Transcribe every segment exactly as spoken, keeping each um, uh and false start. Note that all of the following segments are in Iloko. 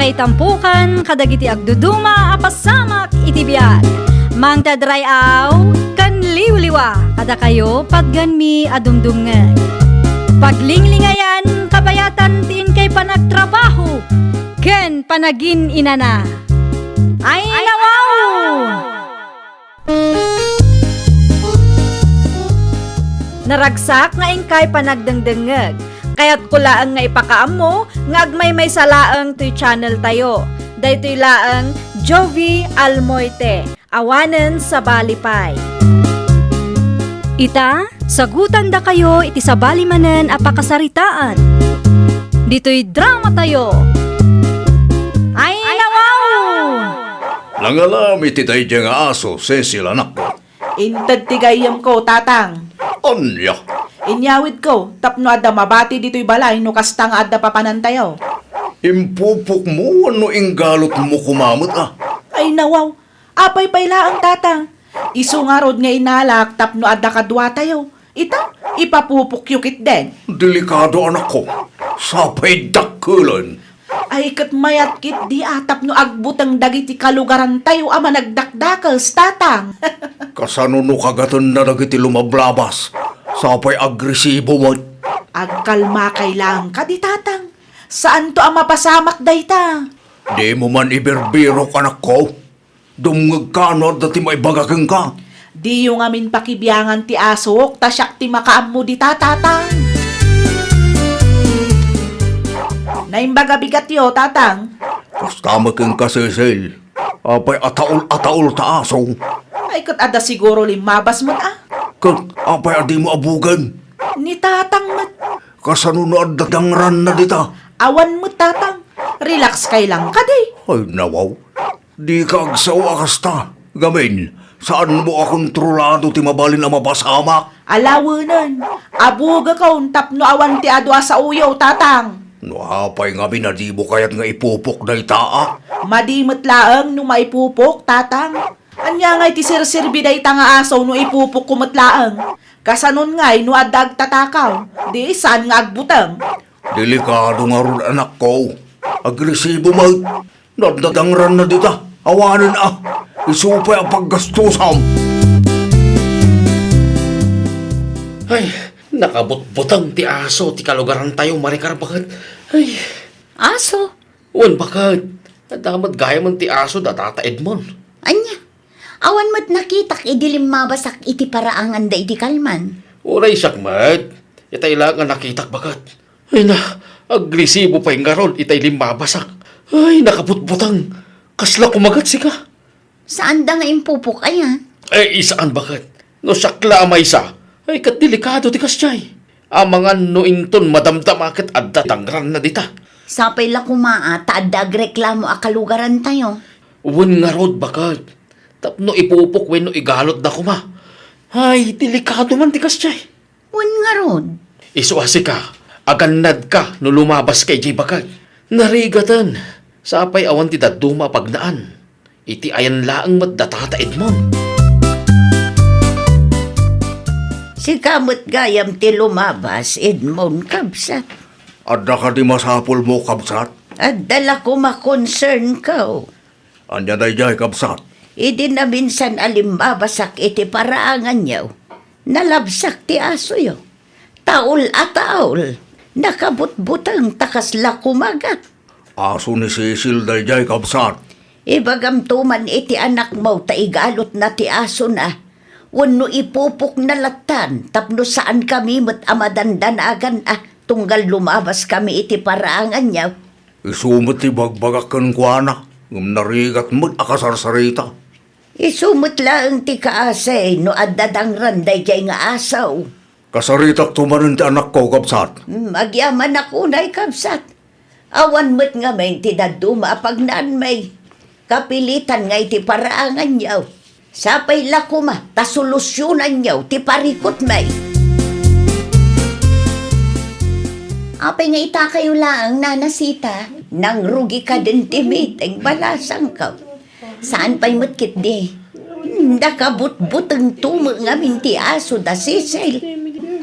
Itampukan kadagiti agduduma a pasamak iti biag. Mangted ray-aw ken liwliwa kadakayo patgenmi a dumdumngeg. Paglinglingayan kabayatan ti inkay panagtrabaho ken panagin-inana. Ay, nawaw! Naragsak nga inkay panagdengdengngeg. Kayatko laeng nga ipakaammo nga agmaymaysa laeng toy channel tayo. Daytoy laeng Jovie Almoite, awanen sabali pay. Ita, sagutandakayo iti sabali manen a pakasaritaan. Ditoy drama tayo. Ay, nawaw! Nangalam iti daydiay nga aso, Cecil, anakko. Inted ti gayyemko, Tatang. Ania? Inyawidko tapno adda mabati ditoy balay no kasta nga adda papanantayo. Impupokmo wenno inggalotmo koma met, a? Ay, nawaw. Apay pay laeng, Tatang? Isu ngarud nga inalak tapno adda kaduatayo. Ita, ipapupokyo ketdin. Delikado, anakko. Sapay dakkelen. Ay, ket mayat ketdi a tapno agbuteng dagiti kalugarantayo a managdakdakes, Tatang. Kasano no kagatenna dagiti lumablabas? Sapay agresibo met. Agkalmakay laeng kadi, Tatang. Saanto a mapasamak dayta. Dimo man ibirbirok, anakko. Dumngegka no adda ti maibaga kenka. Diyo ngamin pakibiangan ti asok, ta siak ti makaammo dita, Tatang. Naimbag a bigatyo, Tatang. Kasta met kenka, Cecil. Apay a taol a taol ta aso? Ay, ket adda siguro limmabas met, a? Ket apay a dimo abugen? Ni Tatang met. Kasano no adda dangranna dita? Awan met, Tatang. Relax kay lang kadi. Ay, nawaw. Dika agsao a kasta. Gamin, saanmo a kontrolado ti mabalin a mapasamak. Alawenen, abugekon tapno awan ti adu a saoyo, Tatang. No apay ngamin a dimo kayat nga ipupok dayta, a? Madi met laeng no maipupok, Tatang. Ania ngay ti serserbi dayta nga aso no ipupokko met laeng? Kasanon ngay no adda agtatakaw, di saan nga agbuteng? Delikado ngarud, anakko. Agresibo met. Nadadangranna dita. Awanen a. Isu pay a paggastusam. Ay, nakabutbuteng ti aso ti kalugarantayo, Maricar, baket. Ay. Aso? Wen, baket. Adda met gayamen ti aso da Tata Edmond. Ania? Awan met nakitak idi limmabasak iti paraangan daydi kalman. Uray siak met. Itay la nga nakitak, baket. Ay na, agresibo pay ngarud itay limmabasak. Ay, nakabutbuteng. Kasla kumagat sika. Saanda nga impupok aya? Eh, saan, baket. No siak la a maysa, ay, ket delikado ti kasdiay. Amangan no inton madamdama ket adda dangranna dita. Sapay la koma a ta adda agreklamo a kalugarantayo. Wen ngarud, baket. Tapno ipupok wenno igalotda koma. Ay, delikado man ti kasdiay. Wen ngarud. Isu a sika, agannadka no lumabaska idiay baket. Narigaten, sapay awan ti dadduma a pagnaan. Iti ayan laeng met da Tata Edmond. Sika met gayam ti lumabas, Edmond, kabsat. Adda kadi masapulmo, kabsat? Adda la koma concernko. Ania daydiay, kabsat? Idi naminsan a limmabasak iti paraanganyo, nalabsak ti asoyo. Taol a taol, nakabutbuteng ta kasla kumagat. Aso ni Cecil daydiay, kabsat. Ibagamto man iti anakmo ta igalotna ti asona, wenno ipupokna lattan tapno saankami met a madandanagan a tunggal lumabaskami iti paraanganyo. Isu met ti ibagbagak kenkuana, ngem narigat met a kasarsarita. Isu met laeng ti kaasi no adda dangran daydiay nga aso. Kasaritakto manen ti anakko, kabsat. Hmm, agyamanak unay, kabsat. Awan met ngamin ti dadduma a pagnaanmi. Kapilitan nga iti paraanganyo. Sapay la koma ta solusyonanyo ti parikutmi. Apay nga itakayo laeng, Nana Sita? Nangrugi kadin ti meeting, balasangko. Saan pay met ketdi? Nakabutbutengto met ngamin ti aso da Cecil.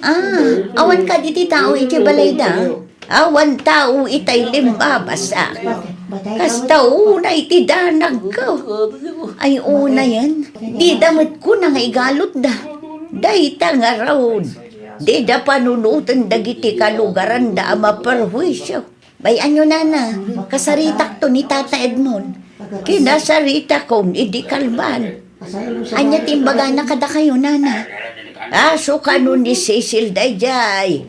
Ah, awan kadi ti tao iti balayda? Awan tao itay limmabasak. Kasta unay ti danagko. Ay, unayen, dida met kuna nga igalutda. Dayta ngarud, dida panunoten dagiti kalugaranda a maperhuisio. Bay-anyo, nana, kasaritakto ni Tata Edmond. Kinasaritakon idi kalman. Ania ti imbagana kadakayo, nana? Aso kano ni Cecil daydiay.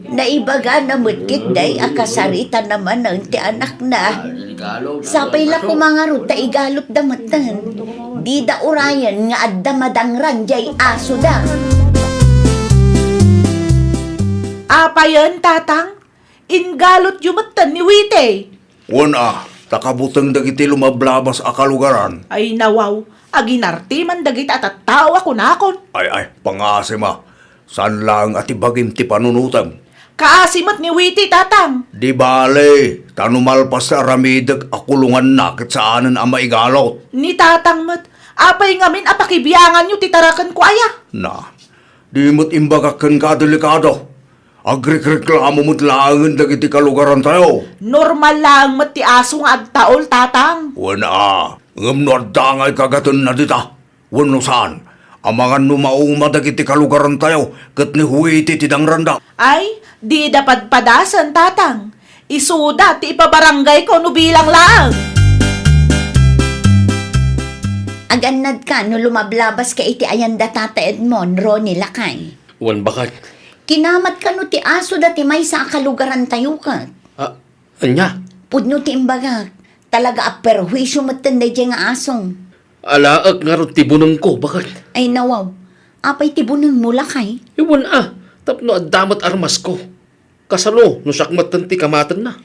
Naibagana met ketdi a kasaritana manen ti anakna. Sapay la koma ngarud ta igalutda metten. Dida urayen nga adda madangran diay asoda. Apayen, Tatang? Inggalutyo metten ni Witi? Wen a, ta kabuteng dagiti lumablabas a kalugaran. Ay nawaw, aginarti man dagita a tattao a kunakon. Ay, ay, pangasim a. Saan laeng a ti bagim ti panunotem? Kaasi met ni Witi, Tatang. Di bale, ta no malpas ti aramidek a kulonganna ket saanen a maigalut. Ni Tatang met, apay ngamin a pakibianganyo ti tarakenko aya? Na, di met imbagak kenka a delikado. Agrikreklamo met laengen dagiti kalugarantayo. Normal laeng met ti aso nga agtaol, Tatang. Wen a, ngem no adda nga ikagatenna dita, wenno saan, amangan no mauma dagiti kalugarantayo ket ni Huiti ti dangranda. Ay, dida padpadasen, Tatang. Isuda ti ipabarangayko no bilang laeng. Agannadka no lumablabaska iti ayanda Tata Edmond, Ronnie, lakay. Wen, baket. Kinamat kano ti asoda ti maysa a kalugarantayo ket. Ah, ania? Pudno ti imbagak. Talaga a perhuisio metten daydiay nga aso. Alaek ngarud ti bunengko, baket. Ay, nawaw. Apay ti bunengmo, lakay? Wen a, tapno adda met armasko. Kasano no siak metten ti kamatenna?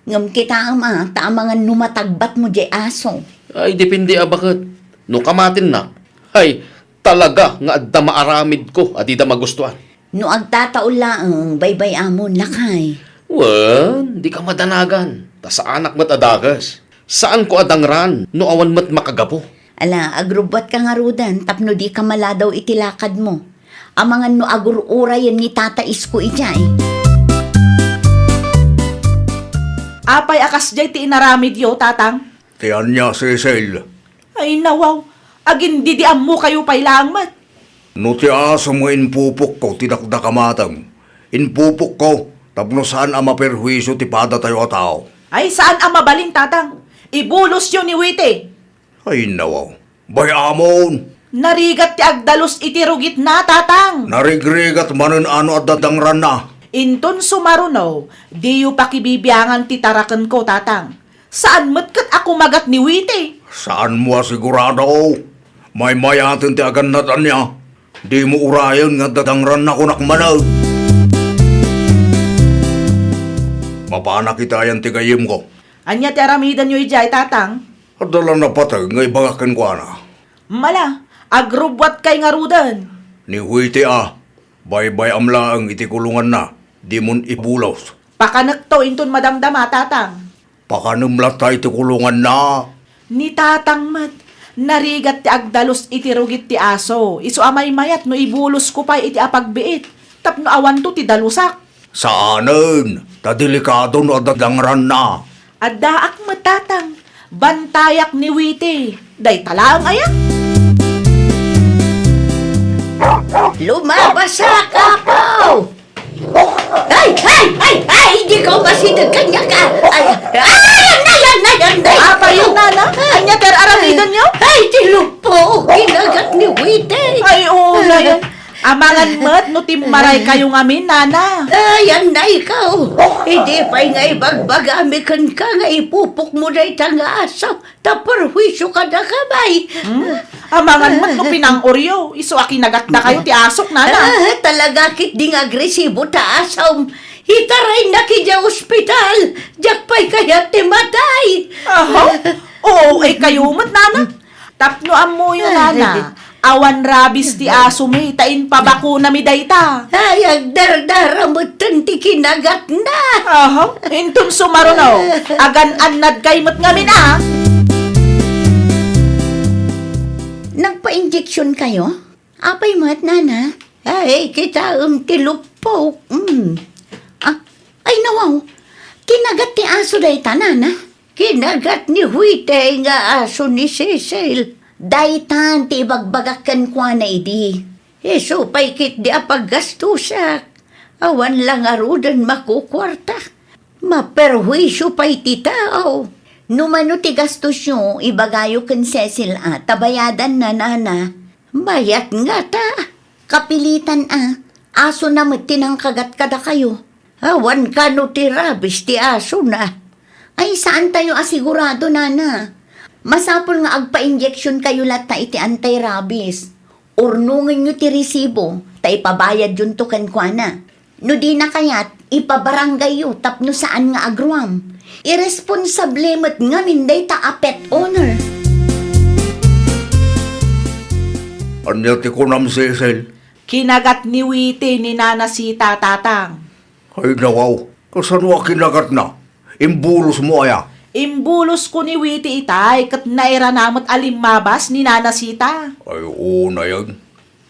Ngem kitaem a, ta amangan no matagbatmo diay aso. Ay, depende a baket. No kamatennak, ay, talaga nga adda maaramidko a dida magustuan. No agtataol laeng, baybay-amon, lakay. Wen, dika madanagan, ta saanak met a dakes. Saanko a dangran no awan met makagapu. Ala, agrubbuatka ngaruden tapno dika maladaw iti lakadmo. Amangan no agur-urayen ni Tata Isko idiay. Apay a kasdiay ti inaramidyo, Tatang? Ti ania, Cecil? Ay, nawaw. Agindidiammokayo pay laeng met. No ti asom nga impupokko ti dakdakamatem, impupokko tapno saan a maperhuisio ti padatayo a tao. Ay, saan a mabalin, Tatang. Ibulosyo ni Witi. Ay, nawaw. Bay-amon! Narigat ti agdalus iti rugitna, Tatang. Narigrigat manen a no adda dangranna. Inton sumaruno, diyo pakibibiangan ti tarakenko, Tatang. Saan met ket a kumagat ni Witi. Saanmo a sigurado? Maymayaten ti agannad ania? Dimo urayen nga adda dangranna kunak manen. Mapanak iti ayan ti gayyemko. Ania ti aramidenyo idiay, Tatang? Adda la napateg nga ibagak kenkuana. Mala, agrubbuatkay ngaruden. Ni Huiti a, baybay-am laeng iti kulonganna, dimon ibulos. Pakanekto inton madamdama, Tatang. Pakanem latta iti kulonganna. Ni Tatang met, narigat ti agdalus iti rugit ti aso, isu a maymayat no ibulosko pay iti apagbiit, tapno awanto ti dalusak. Saanen, ta delikado no adda dangranna. Addaak met, Tatang. Bantayak ni Witi. Dayta laeng aya? Lumabasak, Apo! Ay, ay, ay, ay, dika umasideg kaniak. Ay, ay, ay, ay, ay, ay. Apayon, nana? Ania ti ar-aramidenyo? Ay, ti luppo, kinagat ni Witi. Ay, oo, nay. Amangan met no timmaraykayo ngamin, nana. Ay, annayko. Idi pay nga ibagbagami kenka nga ipupokmo dayta nga aso, ta perhuisio kadaka, bay. Hmm? Amangan met no pinang-oryo, isu a kinagatdakayo ti asok, nana. Ah, talaga ketdi nga agresibo ta asom. Itaraynak idiay ospital. Diak pay kayat ti matay. Aha. Oo, ay kayo met, nana. Tapno ammoyo, nana, awan rabies ti asomi ta impabakonami dayta. Ay, agdardara metten ti kinagatna. Aha, inton sumaruno, agan-annadkay met ngamin a. Nagpa-injection kayo? Apay met, nana? Ay, kitaem ti luppok. Mm. Ah, ay, nawaw. Kinagat ti aso dayta, nana? Kinagat ni Huite nga aso ni Cecil. Daytan ti ibagbagak kenkuana idi. Isu pay ketdi a paggastosak. Awan la ngaruden makukuarta. Maperhuisio pay ti tao. No mano ti gastosyo, ibagayo ken Cecil a ta bayadanna, nana. Mayat ngata. Kapilitan a, asona met ti nangkagat kadakayo. Awan kano ti rabies ti asona. Ay, saantayo a sigurado, nana. Masapul nga agpa-injection kayo latta iti anti-rabies. Urnongenyo ti resibo, ta ipabayadyonto kenkuana. No dina kayat, ipabarangayyo tapno saan nga agruam. Iresponsable met ngamin dayta a pet owner. Ania ti kunam, Cecil? Kinagat ni Witi ni Nana Sita, Tatang. Ay, nawaw. Kasano a kinagatna? Imbulosmo aya? Imbulosko ni Witi itay ket nairana met a limmabas ni Nana Sita. Ay, unayen.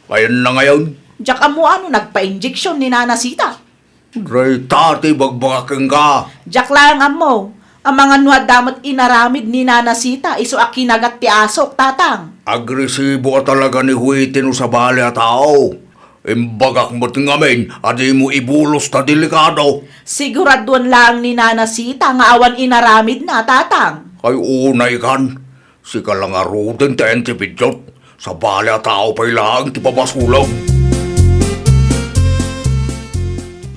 Ayanna ngayen? Diak ammo a no nagpa-injection ni Nana Sita. Dayta ti ibagbagak kenka. Diak laeng ammo. Amangan no adda met inaramid ni Nana Sita isu a kinagat ti asok, Tatang. Agresibo a talaga ni Huiti no sabali a tao. Imbagak met ngamin a dimo ibulos ta delikado. Siguraduan laeng ni Nana Sita nga awan inaramidna, Tatang. Ay, unay kan. Sika la ngaruden ti ayan ti pidiot. Sabali a tao pay laeng ti pabasolem.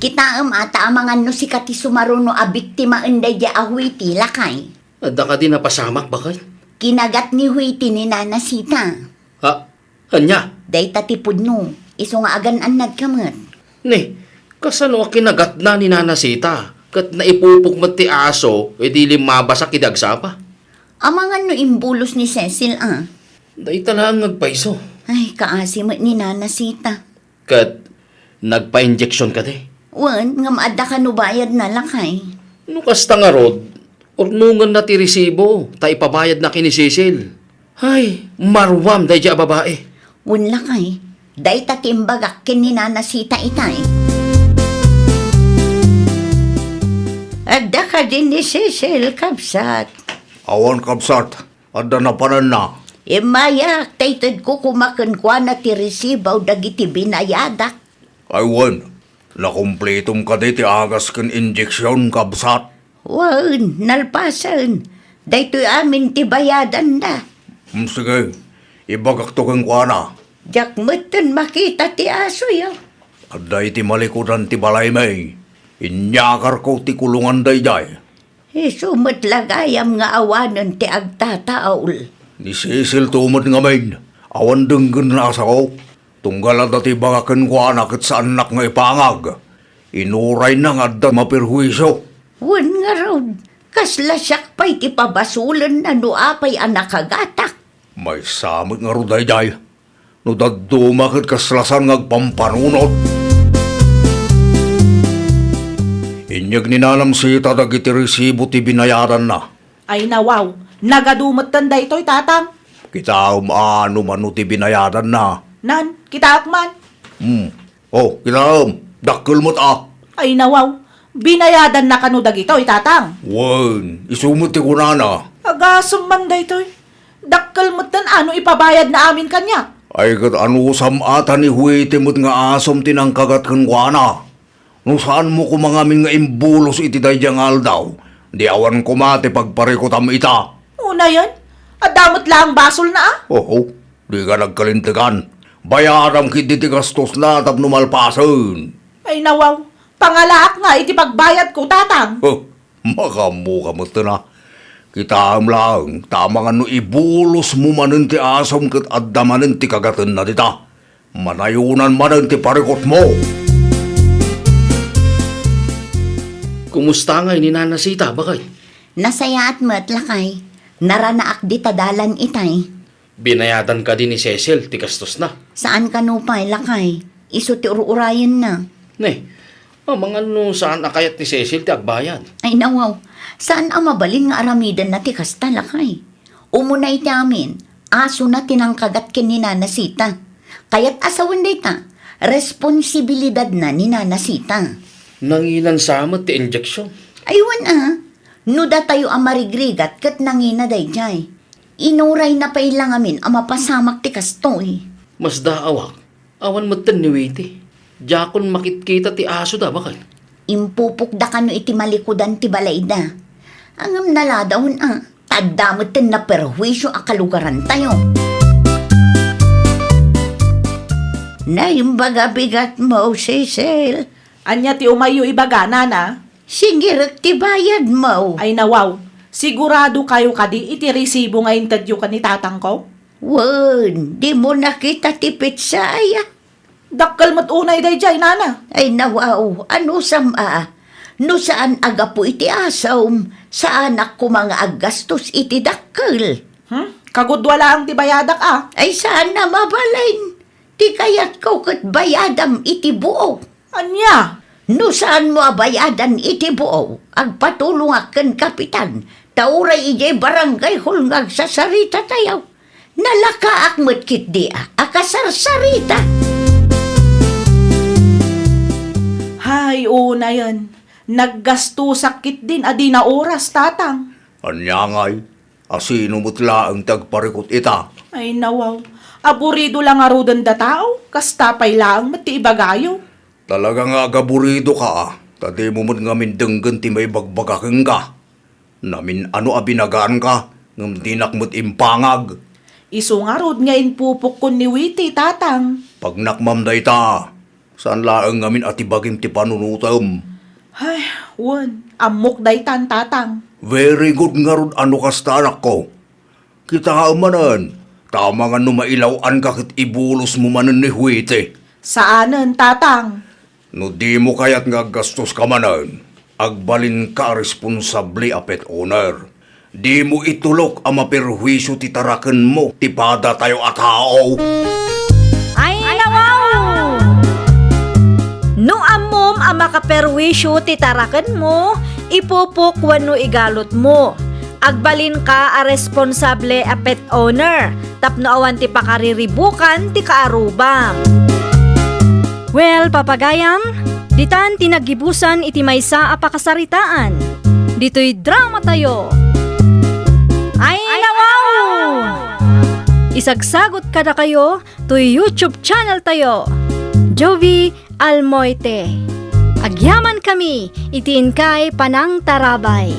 Kitaem a ta amangan no sika ti sumaruno a biktimaen daydiay a Huiti, lakay. Adda kadi napasamak, baket? Kinagat ni Huiti ni Nana Sita. Ha? Ania? Dayta ti pudno, isu nga agan-annadka met. Ni, kasano a kinagatna ni Nana Sita? Ket naipupok met ti aso, idi limmabasak idi agsapa. Amangan no imbulos ni Cecil a. Dayta laeng nga agpayso. Ay, kaasi met ni Nana Sita. Ket nagpa-injection kadi? Wen, ngem adda kano bayadna, lakay. No kasta ngarud, urnongenna ti resibo, ta ipabayadna ken ni Cecil. Ay, maruam daydiay a babai. Wen, lakay, dayta ti imbagak ken ni Nana Sita itay. Adda kadi ni Cecil, kabsat? Awan, kabsat. Adda napananna. Immayak, ta itedko koma kenkuana ti resibo dagiti binayadak. Ay wen, nakumplitom kadi ti agas ken injeksion, kabsat? Wen, nalpasen. Daytoy amin ti bayadanna. Hmm, sige, ibagakto kenkuana. Diak metten makita ti asoyo. Adda iti malikudan ti balaymi. Inyakarko ti kulongan daydiay. Isu met la gayam nga awanen ti agtataul. Ni Cecil to met ngamin, awan denggenna a sao. Tunggal adda ti ibagak kenkuana ket saannak nga ipangag. Inurayna nga adda maperhuisio. Wen ngarud, kasla siak pay ti pabasolenna no apay a nakagatak. Maysa met ngarud daydiay. No dadduma ket kasla saan nga agpampanunot. Inyeg ni Nanam Sita dagiti resibo ti binayadanna. Ay nawaw, nagadu metten daytoy, Tatang. Kitaem a no mano ti binayadanna. Nan, kitaek man. Hmm. Oh, kitaem, dakkel met a. Ay nawaw, binayadanna kano dagitoy, Tatang? Wen, isu met ti kunana. Agasem man daytoy. Dakkel metten a no ipabayadna amin kaniak. Ay ket anusam a ta ni Huiti met nga asom ti nangkagat kenkuana. No saanmo koma ngamin nga imbulos iti daydiay nga aldaw, di awan koma ti pagparikutam ita. Unayen, adda met laeng basolna a? Oo, dika nagkalintegan. Bayadam ketdi ti gastosna tapno malpasen. Ay nawaw, pangalaak nga iti pagbayadko, Tatang. Huh, makaammoka metten a. Kitaem laeng, ta amangan no ibulosmo manen ti asom ket adda manen ti kagatenna dita. Manayonan manen ti parikutmo. Kumusta ngay ni Nana Sita, baket? Nasayaat met, lakay. Naranaak dita dalan itay. Binayadan kadi ni Cecil ti gastosna? Saan kano pay, lakay. Isu ti ur-urayenna. Ne, amangan no saan a kayat ni Cecil ti agbayad. Ay, nawaw. Saan a mabalin nga aramidenna ti kasta, lakay. Umuna iti amin, asona ti nangkagat ken ni Nana Sita. Kayat a sawen dayta, responsibilidadna ni Nana Sita. Nanginan sa met ti injection. Ay, wen a. No datayo a marigrigat ket nangina daydiay, inurayna pay la ngamin a mapasamak ti kastoy. Masdaawak, awan metten ni Witi. Diakon makitkita ti asoda, baket. Impupokda kano iti malikudan ti balayda. Ngem naladawen a, ta adda metten naperhuisio a kalugarantayo. Naimbag a bigatmo, Cecil. Ania ti umayyo ibaga, nana? Singirek ti bayadmo. Ay, nawaw. Sigurado kayo kadi iti resibo nga intedyo ken ni tatangko? Wen, dimo nakita ti pitsay? Dakkel met unay daydiay, nana. Ay, nawaw, anusam a? No saan a gapu iti asom, saanak koma nga aggastos iti dakkel. Hmm? Kagudua laeng ti bayadak a? Ay, saan a mabalin. Ti kayatko ket bayadam iti buok. Ania? No saanmo a bayadan iti buok, agpatulongak ken kapitan, ta uray idiay barangay hall nga agsasaritatayo. Nalakaak met ketdi a, a kasarsarita. Hay, unayen. Naggastosak ketdin a di naoras, tatang. Ania ngay? A sino met laeng ti agparikut ita? Ay, nawaw. Aburido la ngaruden datao, kasta pay laeng met ti ibagayo. Talaga nga agaburidoka a, ta dimo met ngamin denggen ti maibagbaga kenka. Namin-ano a binagaanka, ngem dinak met impangag. Isu ngarud nga impupokkon ni Witi, tatang. Pagnak, ma'am, dayta. Saan laeng ngamin a ti bagim ti panunotem. Ay, wen, ammok daytan, tatang. Very good ngarud a no kasta, anakko. Kitaem manen, ta amangan no mailaw-anka ket ibulosmo manen ni Huete. Saanen, tatang. No dimo kayat nga aggastoska manen, agbalinka a responsable a pet owner. Dimo itulok a maperhuisio ti tarakenmo ti padatayo a tao. Ay, nawaw! No ammom a makaperwisyo ti tarakenmo, ipupok wenno igalutmo. Agbalinka a responsable a pet owner tapno awan ti pakariribukan ti kaarubam. Well, papagayam, ditan ti naggibusan iti maysa a pakasaritaan. Ditoy dramatayo. Ay, nawaw! Isagsagot kadakayo toy YouTube channel tayo, Jovie Almoite. Agyamankami iti inkay panangtarabay.